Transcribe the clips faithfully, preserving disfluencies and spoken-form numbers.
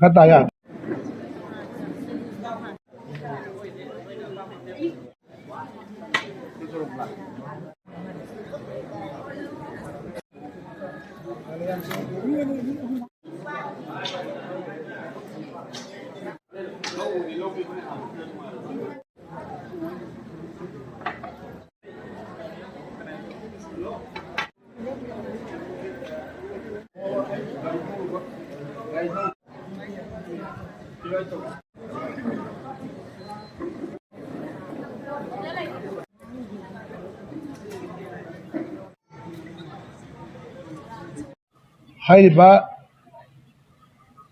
ꯈꯔ ꯇꯥ ꯌꯥꯔꯦ꯫ ꯍꯥꯏꯔꯤꯕ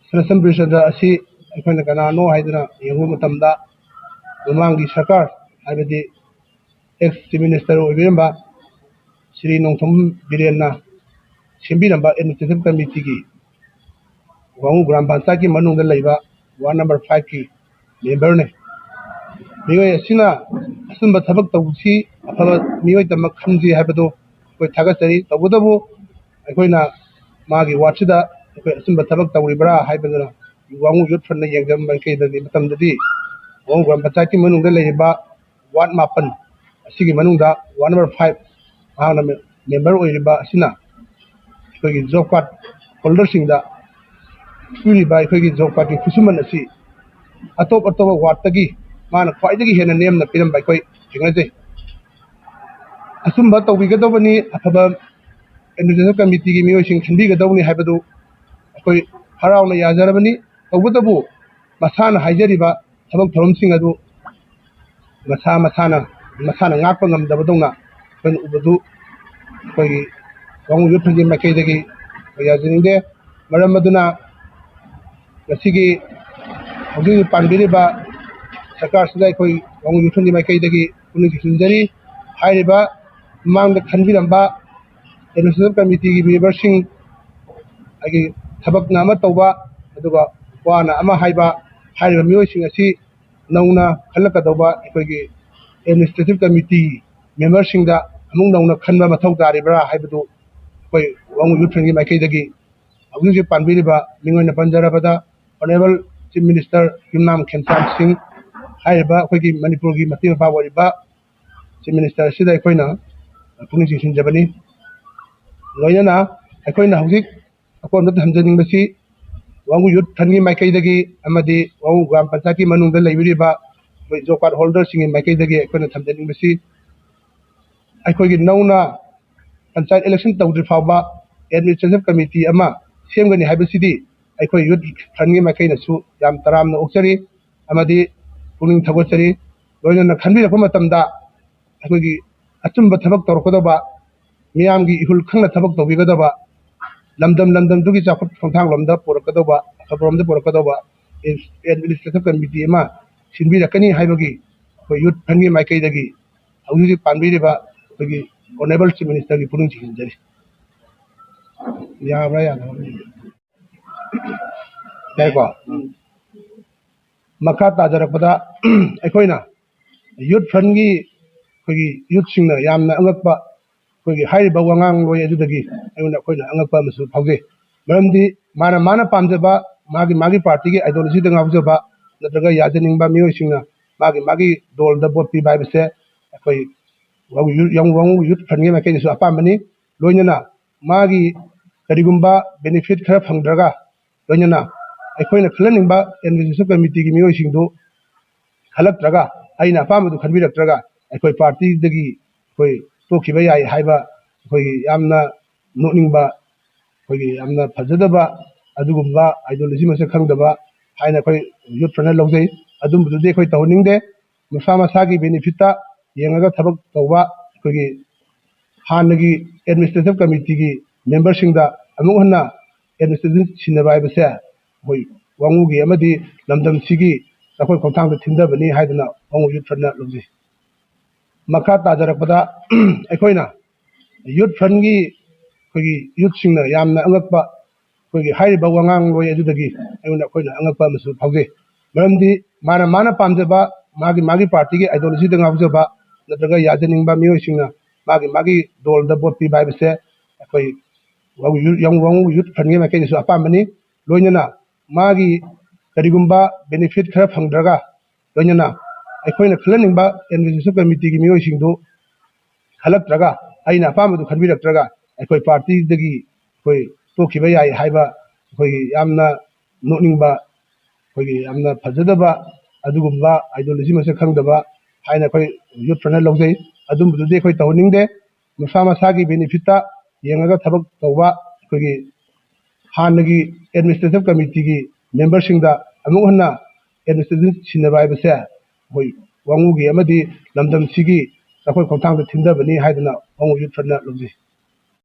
ꯁꯅꯥꯁꯝ ꯕꯤꯔꯆꯟꯗ꯭ꯔ ꯑꯁꯤ ꯑꯩꯈꯣꯏꯅ ꯀꯅꯥꯅꯣ ꯍꯥꯏꯗꯨꯅ ꯌꯦꯡꯕ ꯃꯇꯝꯗ, ꯃꯃꯥꯡꯒꯤ ꯁꯔꯀꯥꯔ, ꯍꯥꯏꯕꯗꯤ ꯑꯦꯛꯁ ꯆꯤꯐ ꯃꯤꯅꯤꯁꯇꯔ ꯑꯣꯏꯕꯤꯔꯝꯕ ꯁ꯭ꯔꯤ ꯅꯣꯡꯊꯣꯝꯕꯝ ꯕꯤꯔꯦꯟꯅ ꯁꯦꯝꯕꯤꯔꯝꯕ ꯑꯦꯗꯃꯤꯅꯤꯁꯇ꯭ꯔꯦꯇꯤꯚ ꯀꯃꯤꯇꯤꯒꯤ ꯋꯥꯉꯨ ꯒ꯭ꯔꯥꯝ ꯄꯟꯆꯥꯌꯠꯀꯤ ꯃꯅꯨꯡꯗ ꯂꯩꯕ ꯋꯥꯔꯗ ꯅꯝꯕꯔ ꯐꯥꯏꯚꯀꯤ ꯃꯦꯝꯕꯔꯅꯤ꯫ ꯃꯤꯑꯣꯏ ꯑꯁꯤꯅ ꯑꯆꯨꯝꯕ ꯊꯕꯛ ꯇꯧꯕꯁꯤ ꯑꯐꯕ ꯃꯤꯑꯣꯏ ꯇꯃꯛ ꯈꯟꯖꯩ ꯍꯥꯏꯕꯗꯨ ꯑꯩꯈꯣꯏ ꯊꯥꯒꯠꯆꯔꯤ꯫ ꯇꯧꯕꯇꯕꯨ ꯑꯩꯈꯣꯏꯅ ꯃꯥꯒꯤ ꯋꯥꯔꯗꯁꯤꯗ ꯑꯩꯈꯣꯏ ꯑꯆꯨꯝꯕ ꯊꯕꯛ ꯇꯧꯔꯤꯕ꯭ꯔꯥ ꯍꯥꯏꯕꯗꯨꯅ ꯋꯥꯉꯨ ꯌꯨꯠ ꯐꯟꯅ ꯌꯦꯡꯖꯕ ꯃꯥꯏꯀꯩꯗꯗꯤ, ꯃꯇꯝꯗꯗꯤ ꯋꯥꯉꯨ ꯒ꯭ꯔꯥꯝ ꯄꯟꯆꯥꯌꯠꯀꯤ ꯃꯅꯨꯡꯗ ꯂꯩꯔꯤꯕ ꯋꯥꯔꯗ ꯃꯥꯄꯟ ꯑꯁꯤꯒꯤ ꯃꯅꯨꯡꯗ ꯋꯥꯔꯗ ꯅꯝꯕꯔ ꯐꯥꯏꯚ ꯃꯍꯥꯛꯅ ꯃꯦ-, ꯃꯦꯝꯕꯔ ꯑꯣꯏꯔꯤꯕ ꯑꯁꯤꯅ ꯑꯩꯈꯣꯏꯒꯤ ꯖꯣꯕ ꯀꯥꯔꯗ ꯍꯣꯜꯗꯔꯁꯤꯡꯗ ꯄꯤꯔꯤꯕ ꯑꯩꯈꯣꯏꯒꯤ ꯖꯣꯕ ꯀꯥꯔꯗꯀꯤ ꯈꯨꯠꯁꯨꯃꯟ ꯑꯁꯤ ꯑꯇꯣꯞ ꯑꯇꯣꯞꯄ ꯋꯥꯔꯗꯇꯒꯤ ꯃꯥꯅ ꯈ꯭ꯋꯥꯏꯗꯒꯤ ꯍꯦꯟꯅ ꯅꯦꯝꯅ ꯄꯤꯔꯝꯕ ꯑꯩꯈꯣꯏ ꯊꯦꯡꯅꯖꯩ꯫ ꯑꯆꯨꯝꯕ ꯇꯧꯕꯤꯒꯗꯧꯕꯅꯤ, ꯑꯐꯕ ꯑꯦꯗꯃꯤꯅꯤꯁꯇ꯭ꯔꯦꯁꯟ ꯀꯃꯤꯇꯤꯒꯤ ꯃꯤꯑꯣꯏꯁꯤꯡ ꯈꯟꯕꯤꯒꯗꯧꯕꯅꯤ ꯍꯥꯏꯕꯗꯨ ꯑꯩꯈꯣꯏ ꯍꯔꯥꯎꯅ ꯌꯥꯖꯔꯕꯅꯤ꯫ ꯇꯧꯕꯇꯕꯨ ꯃꯁꯥꯅ ꯍꯥꯏꯖꯔꯤꯕ ꯊꯕꯛ ꯊꯧꯔꯝꯁꯤꯡ ꯑꯗꯨ ꯃꯁꯥ ꯃꯁꯥꯅ, ꯃꯁꯥꯅ ꯉꯥꯛꯄ ꯉꯝꯗꯕꯗꯧꯅ ꯑꯩꯈꯣꯏꯅ ꯎꯕꯗꯨ ꯑꯩꯈꯣꯏꯒꯤ ꯋꯥꯉꯨ ꯌꯨꯠ ꯐꯟꯒꯤ ꯃꯥꯏꯀꯩꯗꯒꯤ ꯑꯩꯈꯣꯏ ꯌꯥꯖꯅꯤꯡꯗꯦ꯫ ꯃꯔꯝ ꯑꯗꯨꯅ ꯉꯁꯤꯒꯤ ꯍꯧꯖꯤꯛ ꯍꯧꯖꯤꯛ ꯄꯥꯟꯕꯤꯔꯤꯕ ꯁꯔꯀꯥꯔꯁꯤꯗ ꯑꯩꯈꯣꯏ ꯋꯥꯉꯨ ꯌꯨꯠ ꯐꯟꯒꯤ ꯃꯥꯏꯀꯩꯗꯒꯤ ꯄꯨꯛꯅꯤꯡ ꯆꯤꯡꯁꯤꯟꯖꯔꯤ꯫ ꯍꯥꯏꯔꯤꯕ ꯃꯃꯥꯡꯗ ꯈꯟꯕꯤꯔꯝꯕ ꯑꯦꯗꯃꯤꯅꯤꯁꯇ꯭ꯔꯦꯁꯟ ꯀꯃꯤꯇꯤꯒꯤ ꯃꯦꯝꯕꯔꯁꯤꯡ, ꯑꯩꯒꯤ ꯊꯕꯛꯅ ꯑꯃ ꯇꯧꯕ, ꯑꯗꯨꯒ ꯋꯥꯅ ꯑꯃ ꯍꯥꯏꯕ, ꯍꯥꯏꯔꯤꯕ ꯃꯤꯑꯣꯏꯁꯤꯡ ꯑꯁꯤ ꯅꯧꯅ ꯈꯜꯂꯛꯀꯗꯧꯕ ꯑꯩꯈꯣꯏꯒꯤ ꯑꯦꯗꯃꯤꯅꯤꯁꯇ꯭ꯔꯦꯇꯤꯚ ꯀꯃꯤꯇꯤ ꯃꯦꯝꯕꯔꯁꯤꯡꯗ ꯑꯃꯨꯛ ꯅꯧꯅ ꯈꯟꯕ ꯃꯊꯧ ꯇꯥꯔꯤꯕ꯭ꯔꯥ ꯍꯥꯏꯕꯗꯨ ꯑꯩꯈꯣꯏ ꯋꯥꯉꯨ ꯌꯨꯠ ꯐ꯭ꯔꯟꯒꯤ ꯃꯥꯏꯀꯩꯗꯒꯤ ꯍꯧꯖꯤꯛ ꯍꯧꯖꯤꯛ ꯄꯥꯟꯕꯤꯔꯤꯕ ꯃꯤꯡ ꯑꯣꯏꯅ ꯄꯟꯖꯔꯕꯗ Honourable Chief Minister ꯌꯨꯝꯅꯥꯝ ꯈꯦꯝꯆꯥꯟ ꯁꯤꯡ ꯍꯥꯏꯔꯤꯕ ꯑꯩꯈꯣꯏꯒꯤ ꯃꯅꯤꯄꯨꯔꯒꯤ ꯃꯄꯤ ꯃꯄꯥ ꯑꯣꯏꯔꯤꯕ Chief Minister ꯑꯁꯤꯗ ꯑꯩꯈꯣꯏꯅ ꯄꯨꯛꯅꯤꯡ ꯆꯤꯡꯁꯤꯟꯖꯕꯅꯤ꯫ ꯂꯣꯏꯅꯅ ꯑꯩꯈꯣꯏꯅ ꯍꯧꯖꯤꯛ ꯑꯀꯣꯟꯕꯗ ꯊꯝꯖꯅꯤꯡꯕꯁꯤ ꯋꯥꯉꯨ Youth Fund ꯀꯤ ꯃꯥꯏꯀꯩꯗꯒꯤ ꯑꯃꯗꯤ ꯋꯥꯉꯨ ꯒ꯭ꯔꯥꯝ ꯄꯟꯆꯥꯌꯠꯀꯤ ꯃꯅꯨꯡꯗ ꯂꯩꯕꯤꯔꯤꯕ ꯑꯩꯈꯣꯏ job card holder ꯁꯤꯡꯒꯤ ꯃꯥꯏꯀꯩꯗꯒꯤ ꯑꯩꯈꯣꯏꯅ ꯊꯝꯖꯅꯤꯡꯕꯁꯤ, ꯑꯩꯈꯣꯏꯒꯤ ꯅꯧꯅ ꯄꯟꯆꯥꯌꯠ election ꯇꯧꯗ꯭ꯔꯤ ꯐꯥꯎꯕ administrative committee ꯑꯃ ꯁꯦꯝꯒꯅꯤ ꯍꯥꯏꯕꯁꯤꯗꯤ ꯑꯩꯈꯣꯏ Youth Fund ꯀꯤ ꯃꯥꯏꯀꯩꯅꯁꯨ ꯌꯥꯝ ꯇꯔꯥꯝꯅ ꯑꯣꯛꯆꯔꯤ ꯑꯃꯗꯤ ꯄꯨꯛꯅꯤꯡ ꯊꯧꯒꯠꯆꯔꯤ꯫ ꯂꯣꯏꯅꯅ ꯈꯟꯕꯤꯔꯛꯄ ꯃꯇꯝꯗ ꯑꯩꯈꯣꯏꯒꯤ ꯑꯆꯨꯝꯕ ꯊꯕꯛ ꯇꯧꯔꯛꯀꯗꯧꯕ, ꯃꯤꯌꯥꯝꯒꯤ ꯏꯍꯨꯜ ꯈꯪꯅ ꯊꯕꯛ ꯇꯧꯕꯤꯒꯗꯕ, ꯂꯝꯗꯝ ꯂꯝꯗꯝꯗꯨꯒꯤ ꯆꯥꯎꯈꯠ ꯈꯣꯡꯊꯥꯡꯂꯣꯝꯗ ꯄꯨꯔꯛꯀꯗꯧꯕ, ꯑꯐꯕꯔꯣꯝꯗ ꯄꯨꯔꯛꯀꯗꯧꯕ administrative committee ꯑꯃ ꯁꯤꯟꯕꯤꯔꯛꯀꯅꯤ ꯍꯥꯏꯕꯒꯤ ꯑꯩꯈꯣꯏ Youth Fund ꯀꯤ ꯃꯥꯏꯀꯩꯗꯒꯤ ꯍꯧꯖꯤꯛ ꯍꯧꯖꯤꯛ ꯄꯥꯟꯕꯤꯔꯤꯕ ꯑꯩꯈꯣꯏꯒꯤ Honourable Chief Minister ꯒꯤ ꯄꯨꯛꯅꯤꯡ ꯆꯤꯡꯁꯤꯟꯖꯔꯤ꯫ ꯌꯥꯕ꯭ꯔꯥ ꯌꯥꯗꯕ꯭ꯔꯥ? ꯌꯥꯏꯀꯣ? ꯃꯈꯥ ꯇꯥꯖꯔꯛꯄꯗ ꯑꯩꯈꯣꯏꯅ Youth Fund ꯀꯤ ꯑꯩꯈꯣꯏꯒꯤ youth ꯁꯤꯡꯅ ꯌꯥꯝꯅ ꯑꯉꯛꯄ, ꯑꯩꯈꯣꯏꯒꯤ ꯍꯥꯏꯔꯤꯕ ꯋꯥꯉꯥꯡꯂꯣꯏ ꯑꯗꯨꯗꯒꯤ ꯑꯩꯉꯣꯟꯗ, ꯑꯩꯈꯣꯏꯅ ꯑꯉꯛꯄ ꯑꯃꯁꯨ ꯐꯥꯎꯖꯩ꯫ ꯃꯔꯝꯗꯤ ꯃꯥꯅ, ꯃꯥꯅ ꯄꯥꯝꯖꯕ, ꯃꯥꯒꯤ, ꯃꯥꯒꯤ party ꯒꯤ ideology ꯗ ꯉꯥꯎꯖꯕ ꯅꯠꯇ꯭ꯔꯒ ꯌꯥꯖꯅꯤꯡꯕ ꯃꯤꯑꯣꯏꯁꯤꯡꯅ ꯃꯥꯒꯤ, ꯃꯥꯒꯤ ꯗꯣꯜꯗ vote ꯄꯤꯕ ꯍꯥꯏꯕꯁꯦ ꯑꯩꯈꯣꯏ ꯋꯥꯉꯨ Youth, ꯌꯥꯉꯨ ꯋꯥꯉꯨ Youth Fund ꯀꯤ ꯃꯥꯏꯀꯩꯗꯁꯨ ꯑꯄꯥꯝꯕꯅꯤ꯫ ꯂꯣꯏꯅꯅ ꯃꯥꯒꯤ ꯀꯔꯤꯒꯨꯝꯕ benefit ꯈꯔ ꯐꯪꯗ꯭ꯔꯒ, ꯂꯣꯏꯅꯅ ꯑꯩꯈꯣꯏꯅ ꯈꯜꯍꯟꯅꯤꯡꯕ administrative committee ꯒꯤ ꯃꯤꯑꯣꯏꯁꯤꯡꯗꯨ ꯈꯜꯂꯛꯇ꯭ꯔꯒ, ꯑꯩꯅ ꯑꯄꯥꯝꯕꯗꯨ ꯈꯟꯕꯤꯔꯛꯇ꯭ꯔꯒ, ꯑꯩꯈꯣꯏ party ꯗꯒꯤ ꯑꯩꯈꯣꯏ ꯇꯣꯛꯈꯤꯕ ꯌꯥꯏ ꯍꯥꯏꯕ ꯑꯩꯈꯣꯏꯒꯤ ꯌꯥꯝꯅ ꯅꯣꯛꯅꯤꯡꯕ, ꯑꯩꯈꯣꯏꯒꯤ ꯌꯥꯝꯅ ꯐꯖꯗꯕ ꯑꯗꯨꯒꯨꯝꯕ ideology ꯃꯁꯛ ꯈꯪꯗꯕ ꯍꯥꯏꯅ ꯑꯩꯈꯣꯏ Youth Fund ꯅ ꯂꯧꯖꯩ꯫ ꯑꯗꯨꯝꯕꯗꯨꯗꯤ ꯑꯩꯈꯣꯏ ꯇꯧꯍꯟꯅꯤꯡꯗꯦ꯫ ꯃꯁꯥ ꯃꯁꯥꯒꯤ benefit ꯇ ꯌꯦꯡꯉꯒ ꯊꯕꯛ ꯇꯧꯕ, ꯑꯩꯈꯣꯏꯒꯤ ꯍꯥꯟꯅꯒꯤ administrative committee ꯒꯤ member ꯁꯤꯡꯗ ꯑꯃꯨꯛ ꯍꯟꯅ administration ꯁꯤꯟꯅꯕ ꯍꯥꯏꯕꯁꯦ ꯑꯩꯈꯣꯏ ꯋꯥꯉꯨꯒꯤ ꯑꯃꯗꯤ ꯂꯝꯗꯝꯁꯤꯒꯤ ꯆꯥꯎꯈꯠ ꯈꯣꯡꯊꯥꯡꯗ ꯊꯤꯟꯊꯕꯅꯤ ꯍꯥꯏꯗꯅ ꯋꯥꯉꯨ Youth Fund ꯅ ꯂꯧꯖꯩ꯫ ꯃꯈꯥ ꯇꯥꯖꯔꯛꯄꯗ ꯑꯩꯈꯣꯏꯅ Youth Fund ꯒꯤ ꯑꯩꯈꯣꯏꯒꯤ youth ꯁꯤꯡꯅ ꯌꯥꯝꯅ ꯑꯉꯛꯄ, ꯑꯩꯈꯣꯏꯒꯤ ꯍꯥꯏꯔꯤꯕ ꯋꯥꯉꯥꯡꯂꯣꯏ ꯑꯗꯨꯗꯒꯤ ꯑꯩꯉꯣꯟꯗ, ꯑꯩꯈꯣꯏꯅ ꯑꯉꯛꯄ ꯑꯃꯁꯨ ꯐꯥꯎꯖꯩ꯫ ꯃꯔꯝꯗꯤ ꯃꯥꯅ, ꯃꯥꯅ ꯄꯥꯝꯖꯕ, ꯃꯥꯒꯤ, ꯃꯥꯒꯤ party ꯒꯤ ideology ꯗ ꯉꯥꯎꯖꯕ ꯅꯠꯇ꯭ꯔꯒ ꯌꯥꯖꯅꯤꯡꯕ ꯃꯤꯑꯣꯏꯁꯤꯡꯅ ꯃꯥꯒꯤ, ꯃꯥꯒꯤ ꯗꯣꯜꯗ vote ꯄꯤꯕ ꯍꯥꯏꯕꯁꯦ ꯑꯩꯈꯣꯏ ꯋꯥꯉꯨ Youth, ꯌꯥꯉꯨ ꯋꯥꯉꯨ Youth Fund ꯀꯤ ꯃꯥꯏꯀꯩꯗꯁꯨ ꯑꯄꯥꯝꯕꯅꯤ꯫ ꯂꯣꯏꯅꯅ ꯃꯥꯒꯤ ꯀꯔꯤꯒꯨꯝꯕ ꯕꯦꯅꯤꯐꯤꯠ ꯈꯔ ꯐꯪꯗ꯭ꯔꯒ, ꯂꯣꯏꯅꯅ ꯑꯩꯈꯣꯏꯅ ꯈꯜꯍꯟꯅꯤꯡꯕ ꯑꯦꯗꯃꯤꯅꯤꯁꯇ꯭ꯔꯦꯇꯤꯚ ꯀꯃꯤꯇꯤꯒꯤ ꯃꯤꯑꯣꯏꯁꯤꯡꯗꯨ ꯈꯜꯂꯛꯇ꯭ꯔꯒ, ꯑꯩꯅ ꯑꯄꯥꯝꯕꯗꯨ ꯈꯟꯕꯤꯔꯛꯇ꯭ꯔꯒ, ꯑꯩꯈꯣꯏ ꯄꯥꯔꯇꯤꯗꯒꯤ ꯑꯩꯈꯣꯏ ꯇꯣꯛꯈꯤꯕ ꯌꯥꯏ ꯍꯥꯏꯕ, ꯑꯩꯈꯣꯏꯒꯤ ꯌꯥꯝꯅ ꯅꯣꯛꯅꯤꯡꯕ, ꯑꯩꯈꯣꯏꯒꯤ ꯌꯥꯝꯅ ꯐꯖꯗꯕ, ꯑꯗꯨꯒꯨꯝꯕ ꯑꯥꯏꯗꯤꯌꯣꯂꯣꯖꯤ ꯃꯁꯛ ꯈꯪꯗꯕ ꯍꯥꯏꯅ ꯑꯩꯈꯣꯏ ꯌꯨꯠ ꯐ꯭ꯔꯟꯠꯅ ꯂꯧꯖꯩ꯫ ꯑꯗꯨꯝꯕꯗꯨꯗꯤ ꯑꯩꯈꯣꯏ ꯇꯧꯍꯟꯅꯤꯡꯗꯦ꯫ ꯃꯁꯥ ꯃꯁꯥꯒꯤ ꯕꯦꯅꯤꯐꯤꯠꯇ ꯌꯦꯡꯉꯒ ꯊꯕꯛ ꯇꯧꯕ, ꯑꯩꯈꯣꯏꯒꯤ ꯍꯥꯟꯅꯒꯤ ꯑꯦꯗꯃꯤꯅꯤꯁꯇ꯭ꯔꯦꯇꯤꯚ ꯀꯃꯤꯇꯤꯒꯤ ꯃꯦꯝꯕꯔꯁꯤꯡꯗ ꯑꯃꯨꯛ ꯍꯟꯅ ꯑꯦꯗꯃꯤꯅꯤꯁꯇ꯭ꯔꯦꯁꯟ ꯁꯤꯟꯅꯕ ꯍꯥꯏꯕꯁꯦ ꯑꯩꯈꯣꯏ ꯋꯥꯉꯨꯒꯤ ꯑꯃꯗꯤ ꯂꯝꯗꯝꯁꯤꯒꯤ ꯆꯥꯎꯈꯠ ꯈꯣꯡꯊꯥꯡꯗ ꯊꯤꯟꯊꯕꯅꯤ ꯍꯥꯏꯗꯅ ꯋꯥꯉꯨ ꯌꯨꯠ ꯐ꯭ꯔꯟꯠꯅ ꯂꯧꯖꯩ꯫